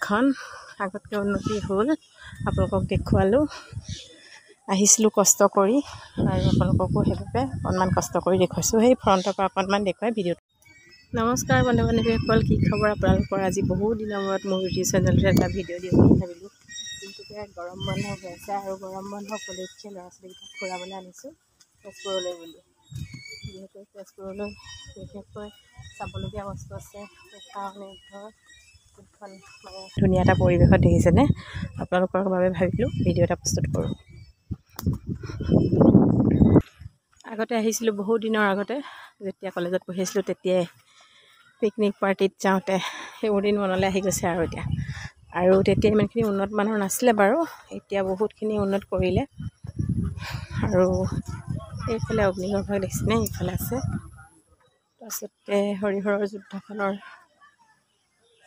পাৰ্কখন আগতকৈ উন্নতি হ'ল, আপোনালোকক দেখুৱালোঁ। আহিছিলোঁ কষ্ট কৰি আৰু আপোনালোককো সেইবাবে অকণমান কষ্ট কৰি দেখুৱাইছোঁ। সেই ফ্ৰণ্টৰ পৰা অকণমান দেখুৱাই ভিডিঅ'টো। নমস্কাৰ বন্ধু বান্ধৱীসকল, কি খবৰ আপোনালোকৰ? আজি বহুত দিনৰ মূৰত মোৰ ইউটিউব চেনেলটোত এটা ভিডিঅ' দিওঁ বুলি ভাবিলোঁ। যিহেতুকে গৰম বন্ধ হৈ আছে আৰু গৰম বন্ধ উপলক্ষে ল'ৰা ছোৱালীকেইটাক ফুৰাবলৈ আনিছোঁ তেজপুৰলৈ বুলি। যিহেতু তেজপুৰলৈ বিশেষকৈ চাবলগীয়া বস্তু আছে, ঊষা অনিৰুদ্ধৰ যোনখন মানে ধুনীয়া এটা পৰিৱেশত দেখিছেনে, আপোনালোকৰ বাবে ভাবিলোঁ ভিডিঅ' এটা প্ৰস্তুত কৰোঁ। আগতে আহিছিলোঁ বহুত দিনৰ আগতে, যেতিয়া কলেজত পঢ়ি আছিলোঁ তেতিয়াই পিকনিক পাৰ্টিত যাওঁতে সেইবোৰ দিন মনলৈ আহি গৈছে আৰু এতিয়া। আৰু তেতিয়া ইমানখিনি উন্নত মানৰ নাছিলে বাৰু, এতিয়া বহুতখিনি উন্নত কৰিলে। আৰু এইফালে অগ্নিগড় ভাগ দেখিছেনে, এইফালে আছে। তাৰপিছতে হৰিহৰৰ যুদ্ধখনৰ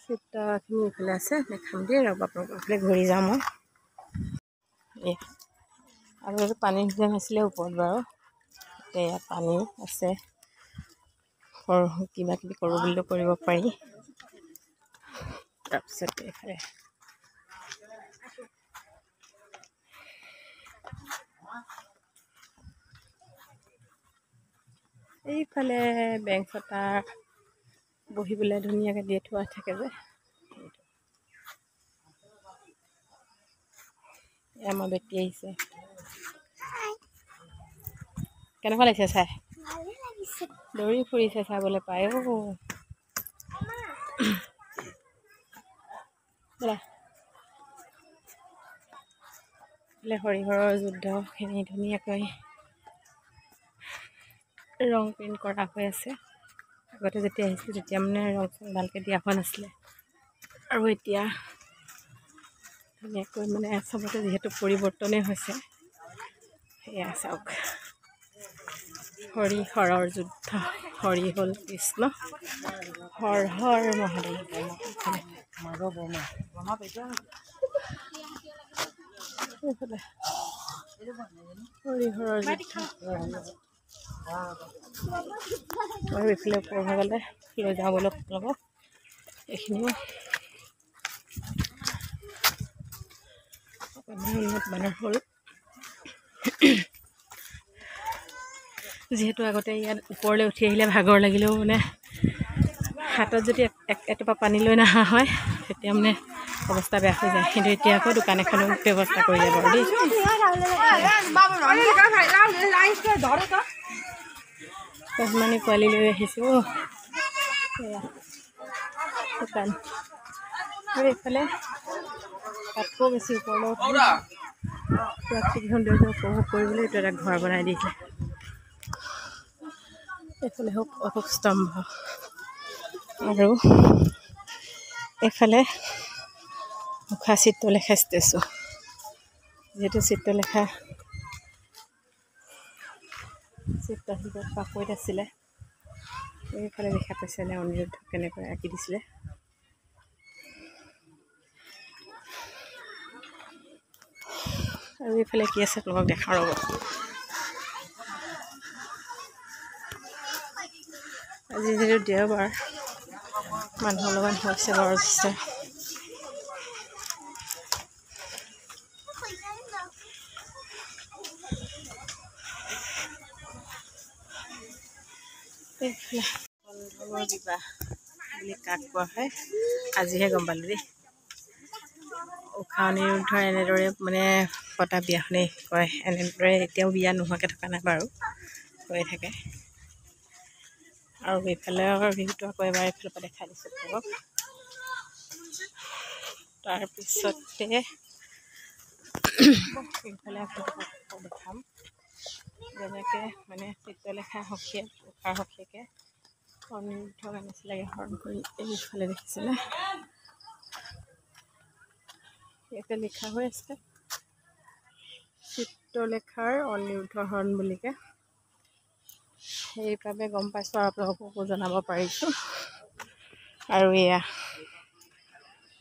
চিত্ৰখিনি এইফালে আছে, দেখাম দেই ৰ'ব আপোনালোকৰ এইফালে ঘূৰি যাওঁ মই। এয়া আৰু এইটো পানীৰ সিজন আছিলে ওপৰত বাৰু, এতিয়া ইয়াত পানী আছে, কিবা কিবি কৰোঁ বুলিলেও কৰিব পাৰি। তাৰপিছত এইফালে এইফালে বেঞ্চ এটা বহিবলৈ ধুনীয়াকৈ দি থোৱা থাকে যে। আমাৰ বেটি আহিছে, কেনেকুৱা লাগিছে চাই? দৌৰি ফুৰিছে চাবলৈ পাই। অ' হৰিহৰৰ যুদ্ধখিনি ধুনীয়াকৈ ৰং পেইণ্ট কৰা হৈ আছে। আগতে যেতিয়া আহিছিলোঁ তেতিয়া মানে ৰং চং ভালকৈ দিয়া হোৱা নাছিলে, আৰু এতিয়া ধুনীয়াকৈ মানে চবতে যিহেতু পৰিৱৰ্তনেই হৈছে। সেয়া চাওক, হৰিহৰৰ যুদ্ধ, হৰি হ'ল কৃষ্ণ, হৰ হৰ মহাদেৱ। এইফালে হৰিহৰৰ যুদ্ধ। আৰু এইফালে ওপৰ ভাগলৈ লৈ যাওঁ বোলক আপোনালোকক। এইখিনিও অকণমান উন্নত মানৰ হ'ল, যিহেতু আগতে ইয়াত ওপৰলৈ উঠি আহিলে ভাগৰ লাগিলেও মানে হাতত যদি এটোপা পানী লৈ নহা হয় তেতিয়া মানে অৱস্থা বেয়া হৈ যায়। কিন্তু এতিয়া আকৌ দোকান এখনো ব্যৱস্থা কৰিলে বাৰু দেই। অকণমানি পোৱালি লৈ আহিছোঁ এয়া দোকান। আৰু এইফালে তাতকৈও বেছি ওপৰলৈ প্ৰাকৃতিক সৌন্দৰ্য উপভোগ কৰিবলৈ এইটো এটা ঘৰ বনাই দিছে। এইফালে হওক অশোক স্তম্ভ, আৰু এইফালে ঊষা চিত্ৰলেখা ষ্টেচু। যিহেতু চিত্ৰলেখা চিত্ৰশিল্পত পাকৈত আছিলে। এইফালে দেখা পাইছেনে অনিৰুদ্ধ কেনেকৈ আঁকি দিছিলে। আৰু এইফালে কি আছে আপোনালোকক দেখাওঁ ৰ'ব। আজি যিহেতু দেওবাৰ, মানুহ অলপমান হৈছে বাৰু যথেষ্ট। এইফালে গন্ধৰ্ব বিবাহ বুলি কাক কোৱা হয় আজিহে গম পালোঁ দেই। ঊষা অনিৰুদ্ধৰ এনেদৰে মানে পতা বিয়াখনেই কয়, এনেদৰে এতিয়াও বিয়া নোহোৱাকৈ থকা নাই বাৰু, হৈয়ে থাকে। আৰু এইফালৰ ভিউটো আকৌ এবাৰ এইফালৰ পৰা দেখাই দিছোঁ আপোনালোকক। তাৰপিছতে এইফালে আপোনালোকক দেখাম যেনেকৈ মানে চিত্ৰলেখা সখীয়ে ঊষাৰ সখীয়েকে অনিৰুদ্ধক আনিছিলেগৈ হৰণ কৰি। এইফালে দেখিছেনে ইয়াতে লিখা হৈ আছে চিত্ৰলেখাৰ অনিৰুদ্ধ হৰণ বুলিকে। সেইবাবে গম পাইছোঁ আৰু আপোনালোককো জনাব পাৰিছোঁ। আৰু এয়া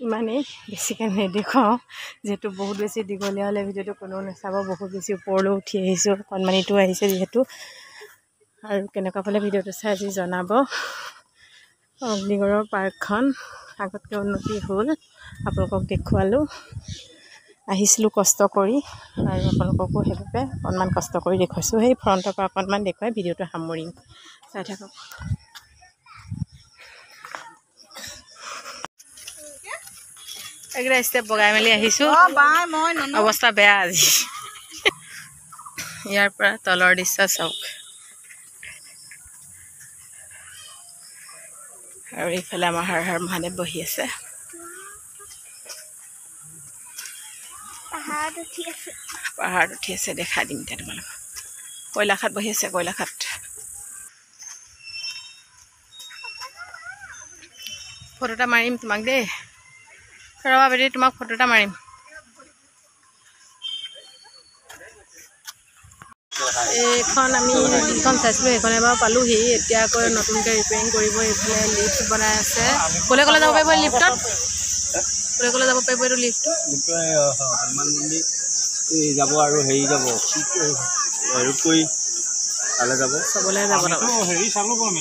ইমানেই, বেছিকৈ নেদেখুৱাওঁ যিহেতু বহুত বেছি দীঘলীয়া হ'লে ভিডিঅ'টো কোনেও নাচাব। বহুত বেছি ওপৰলৈ উঠি আহিছোঁ, কণমানিটো আহিছে যিহেতু। আৰু কেনেকুৱা পালে ভিডিঅ'টো চাই আজি জনাব। অগ্নিগড়ৰ পাৰ্কখন আগতকৈ উন্নতি হ'ল, আপোনালোকক দেখুৱালোঁ। আহিছিলোঁ কষ্ট কৰি আৰু আপোনালোককো সেইবাবে অকণমান কষ্ট কৰি দেখুৱাইছোঁ। সেই ফ্ৰণ্টৰ পৰা অকণমান দেখুৱাই ভিডিঅ'টো সামৰিম, চাই থাকক। এইকেইটা ষ্টেপ বগাই মেলি আহিছোঁ, অৱস্থা বেয়া আজি। ইয়াৰ পৰা তলৰ দৃশ্য চাওক। আৰু এইফালে আমাৰ হৰ হৰ মহাদেৱ বহি আছে, পাহাৰত উঠি আছে। দেখাই দিম এতিয়া তোমালোকক। কৈলাশাত বহি আছে, কৈলাশাত। ফটো এটা মাৰিম তোমাক দেই, ৰবা বেটি, তোমাক ফটো এটা মাৰিম। এইখন আমি যিখন চাইছিলোঁ সেইখন এবাৰ পালোহি। এতিয়া আকৌ নতুনকৈ ৰিপেয়াৰিং কৰিব, এইফালে লিফ্ট বনাই আছে। ক'লে ক'লে যাব পাৰিব লিফ্টত? ক'লে ক'লে যাব পাৰিব এইটো লিফ্টটো? হনুমান মন্দিৰ যাব আৰু হেৰি যাব, ৰূপকৰি তালৈ যাব, চবলৈ যাব। হেৰি চালোঁ বাৰু।